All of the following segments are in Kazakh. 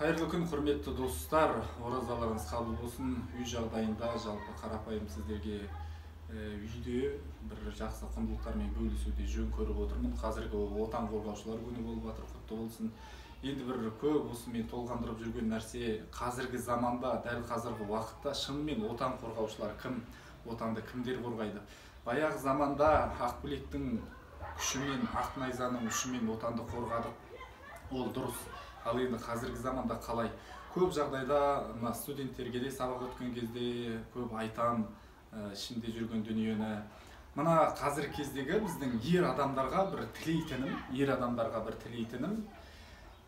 Қайырлы күн, құрметті достар, оразаларыңыз қабыл болсын. Үй жағдайында жалпы қарапайым сіздерге үйде бір жақсы құндылықтармен бөлісуді жөн көріп отырмын. Қазіргі Отан қорғаушылар күні болып жатыр, құтты болсын. Енді бір көп осы мен толғандырып жүрген нәрсе, қазіргі заманда, дәл қазіргі уақытта шынымен Отан қорғаушылар кім, Отанды кімдер қорғайды? Баяғы заманда Ақбілектің күшімен, ақ найзаның ұшымен Отанды қорғадық, ол дұрыс. Ал енді қазіргі заманда қалай? Көп жағдайда мына студенттерге де сабақ өткен кезде көп айтам ішімде жүрген дүниені. Мына қазіргі кездегі біздің ер адамдарға бір тілейтінім, ер адамдарға бір тілейтінім,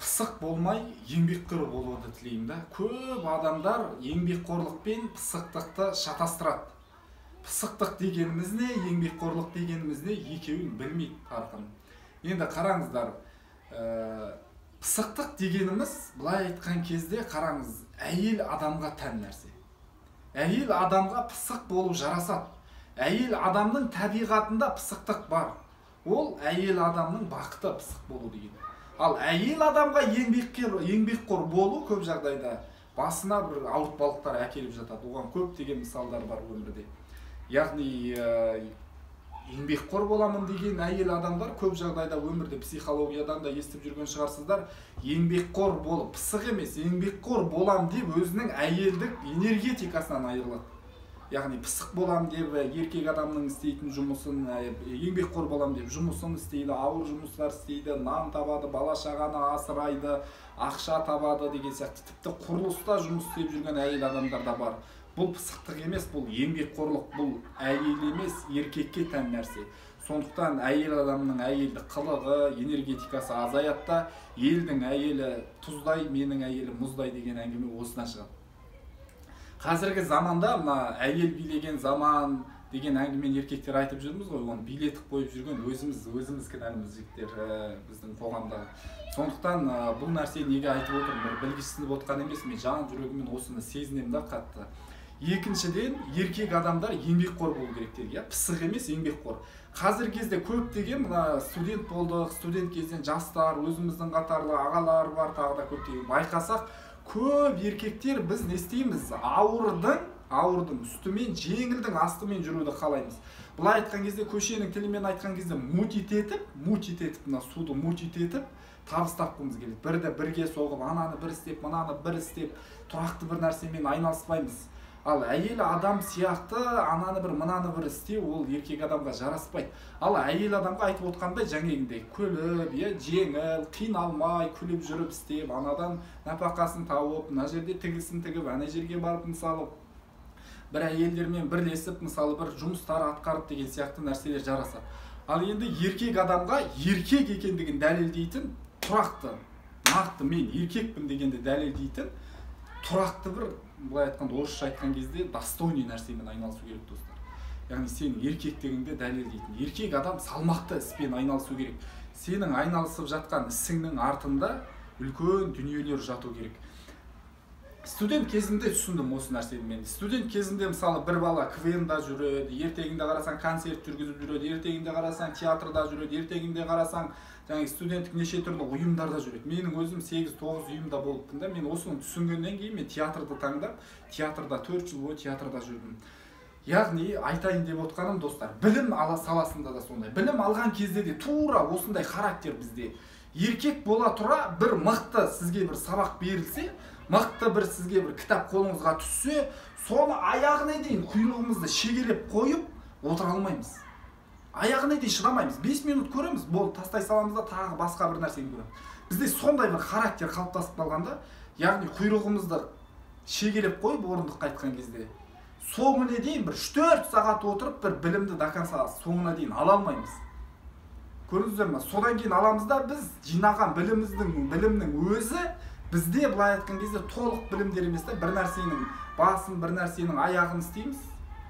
пысық болмай еңбекқор болуды тілеймін да. Көп адамдар еңбекқорлық пен пысықтықты шатастырады. Пысықтық дегеніміз не, еңбекқорлық дегеніміз не, екеуін білмейді парқын. Енді қараңыздар, пысықтық дегеніміз, былай айтқан кезде қараңыз, әйел адамға тән нәрсе. Әйел адамға пысық болу жарасады. Әйел адамның табиғатында пысықтық бар. Ол әйел адамның бақыты пысық болу деген. Ал әйел адамға еңбекқор болу көп жағдайда басына бір ауыртпалықтар әкеліп жатады. Оған көптеген мысалдар бар өмірде. Яғни еңбекқор боламын деген әйел адамдар көп жағдайда өмірде психологиядан да естіп жүрген шығарсыздар, еңбекқор болып, пысық емес, еңбекқор болам деп өзінің әйелдік энергетикасынан айырылады. Яғни пысық болам деп еркек адамның істейтін жұмысын, еңбекқор болам деп жұмысын істейді, ауыр жұмыстар істейді, нан табады, бала шағаны асырайды, ақша табады деген сияқты. Тіпті құрылыста жұмыс істеп жүрген әйел адамдар да бар. Бұл пысықтық емес, бұл еңбекқорлық, бұл әйел емес, еркекке тән нәрсе. Сондықтан әйел адамның әйелдік қылығы, энергетикасы азаяды да, елдің әйелі тұздай, менің әйелім мұздай деген әңгіме осыдан шығады. Қазіргі заманда мына әйел билеген заман деген әңгімені еркектер айтып жүрміз ғой, оны билетіп қойып жүрген өзіміз кінәліміз жігіттер, біздің қоғамдағы. Сондықтан бұл нәрсені неге айтып отырмын, бір білгішсініп отқан емес, мен жан жүрегіммен осыны сезінемін да қатты. Екіншіден, еркек адамдар еңбекқор болу керек деді, иә? Пысық емес, еңбекқор. Қазіргі кезде көптеген мына студент болдық, студент кезден жастар, өзіміздің қатарлы ағалар бар, тағы да көптеген байқасақ, көп еркектер біз не істейміз? Ауырдың үстімен, жеңілдің астымен жүруді қалаймыз. Былай айтқан кезде, көшенің тілімен айтқан кезде мутит етіп, мына суды мутит етіп, табыс тапқымыз келеді. Бірді бірге соғып, ананы бір істеп, мынаны бір істеп, тұрақты бір нәрсемен айналыспаймыз. Ал әйел адам сияқты ананы бір, мынаны бір істеу ол еркек адамға жараспайды. Ал әйел адамға айтып отқандай жаңағындай күліп, жеңіл, қиналмай күліп жүріп істеп, анадан нәпақасын тауып, мына жерде тігісін тігіп, ана жерге барып мысалы бір әйелдермен бірлесіп, мысалы бір жұмыстар атқарып деген сияқты нәрселер жарасады. Ал енді еркек адамға еркек екендігін дәлелдейтін тұрақты, нақты мен еркекпін дегенді дәлелдейтін тұрақты бір, былай айтқанда, орысша айтқан кезде достойный нәрсемен айналысу керек, достар. Яғни сенің еркектігіңді дәлелдейтін. Еркек адам салмақты іспен айналысу керек. Сенің айналысып жатқан ісіңнің артында үлкен дүниелер жату керек. Студент кезімде түсіндім осы нәрсені мен. Студент кезімде мысалы бір бала КВН-да жүреді, ертеңінде қарасаң концерт жүргізіп жүреді, ертеңінде қарасаң театрда жүреді, ертеңінде қарасаң жаңағы студенттік неше түрлі ұйымдарда жүреді. Менің өзім 8-9 ұйымда болыппын да, мен осыны түсінгеннен кейін мен театрды таңдап, театрда 4 жыл бойы театрда жүрдім. Яғни айтайын деп отқаным, достар, білім ала саласында да сондай. Білім алған кезде де тура осындай характер бізде. Еркек бола тұра бір мықты сізге бір сабақ берілсе, мықты бір сізге бір кітап қолыңызға түссе, соны аяғына дейін құйрығымызды шегелеп қойып отыра алмаймыз. Аяғына дейін шыдамаймыз. 5 минут көреміз, болды, тастай саламыз да тағы басқа бір нәрсені көреміз. Бізде сондай бір характер қалыптасып қалғанда, яғни құйрығымызды шегелеп қойып орындыққа айтқан кезде, соңына дейін бір 3-4 сағат отырып бір білімді до конца соңына дейін ала алмаймыз. Көрдіңіздер ме? Содан кейін аламыз да біз жинаған білімнің өзі бізде былай айтқан кезде толық білімдер емес та, бір нәрсенің басын, бір нәрсенің аяғын істейміз.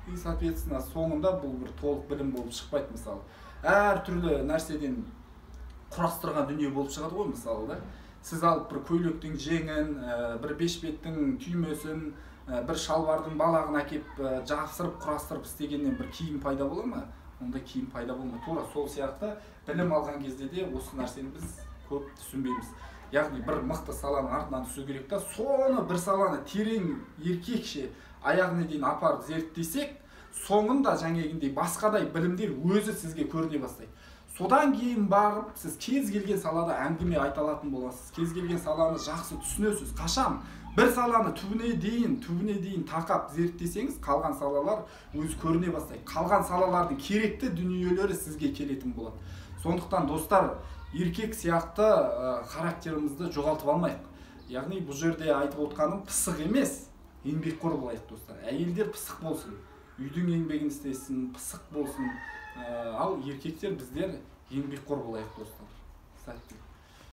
И соответственно соңында бұл бір толық білім болып шықпайды мысалы. Әртүрлі нәрседен құрастырған дүние болып шығады ғой мысалы да. Сіз алып бір көйлектің жеңін, бір бешбеттің түймесін, бір шалбардың балағын әкеп жапсырып құрастырып істегеннен бір киім пайда бола ма? Онда киім пайда болмайды. Тура сол сияқты білім алған кезде де осы нәрсені біз көп түсінбейміз. Яғни бір мықты саланың артынан түсу керек та, соны бір саланы терең еркекше аяғына дейін апарып зерттесек, соңында жаңегіндей басқадай білімдер өзі сізге көріне бастайды. Содан кейін барып сіз кез келген салада әңгіме айта алатын боласыз, кез келген саланы жақсы түсінесіз. Қашан бір саланы түбіне дейін тақап зерттесеңіз, қалған салалар өзі көріне бастайды. Қалған салалардың керекті дүниелері сізге келетін болады. Сондықтан достар, еркек сияқты характерімізді жоғалтып алмайық. Яғни бұл жерде айтып отқаным пысық емес, еңбекқор болайық достар. Әйелдер пысық болсын, үйдің еңбегін істесін, пысық болсын. Ал еркектер біздер еңбекқор болайық достар. Сәттілік.